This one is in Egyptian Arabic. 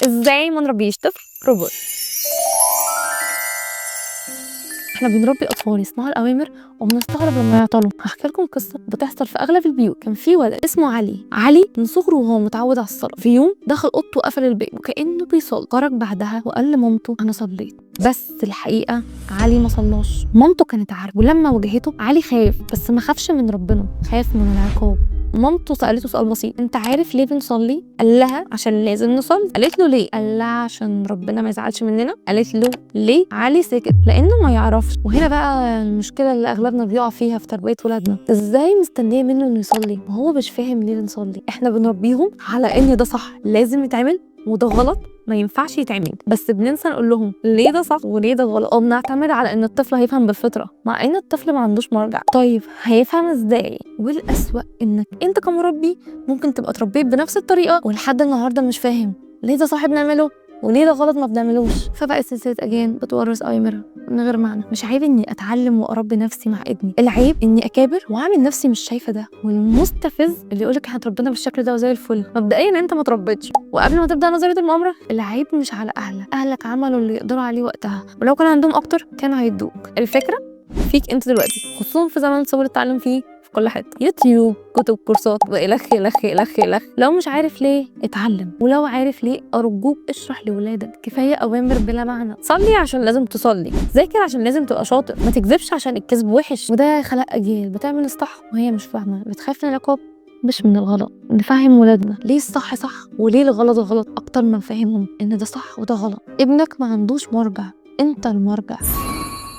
ازاي ما نربيش طفل روبوت؟ احنا بنربي اطفال يسمعوا الاوامر وبنستغرب لما يعطلوا. هحكي لكم قصة بتحصل في اغلب البيوت. كان في ولد اسمه علي. علي من صغره وهو متعود على الصلاة. في يوم دخل اوضته وقفل الباب وكانه بيصلي. خرج بعدها وقال لمامته انا صليت، بس الحقيقة علي ما صلاش. مامته كانت عارفه، ولما واجهته علي خاف، بس ما خافش من ربنا، خاف من العقاب. مامته سالته سؤال بسيط، انت عارف ليه بنصلي؟ قال لها عشان لازم نصلي. قالت له ليه؟ قال لها عشان ربنا ما يزعلش مننا. قالت له ليه؟ علي سكت لانه ما يعرفش. وهنا بقى المشكلة اللي اغلبنا بيقع فيها في تربيه ولادنا، ازاي مستنيه منه انه يصلي وهو مش فاهم ليه بنصلي؟ احنا بنربيهم على ان ده صح لازم يتعمل وده غلط ما ينفعش يتعمل، بس بننسى نقول لهم ليه ده صح وليه ده غلط، وبنعتمد على ان الطفل هيفهم بالفطرة مع ان الطفل ما عندوش مرجع. طيب هيفهم ازاي؟ والاسوأ انك انت كمربي ممكن تبقى اتربيت بنفس الطريقة ولحد النهارده مش فاهم ليه ده صح بنعمله وليه ده غلط ما بنعملوش. فبقت سلسلة اجيال بتورث اوامرها من غير معنى. مش عيب اني اتعلم واربي نفسي مع ابني، العيب اني اكابر واعمل نفسي مش شايفه ده. والمستفز اللي يقولك احنا اتربينا بالشكل ده وزي الفل، مبدئيا انت ما اتربيتش. وقبل ما تبدا نظرية المؤامرة، العيب مش على اهلك، اهلك عملوا اللي يقدروا عليه وقتها، ولو كان عندهم اكتر كانوا هيدوك. الفكرة فيك انت دلوقتي، خصوصا في زمن سبل التعلم فيه في كل حتة، يوتيوب، كتب، كورسات، والخ الخ الخ الخ. لو مش عارف ليه اتعلم، ولو عارف ليه ارجوك اشرح لولادك. كفاية اوامر بلا معنى. صلي عشان لازم تصلي، ذاكر عشان لازم تبقى شاطر، ما تكذبش عشان الكذب وحش. وده خلق اجيال بتعمل الصح وهي مش فاهمه، بتخاف من العقاب مش من الغلط. نفهم ولادنا ليه الصح صح وليه الغلط غلط اكتر ما نفهمهم ان ده صح وده غلط. ابنك ما عندوش مرجع، انت المرجع.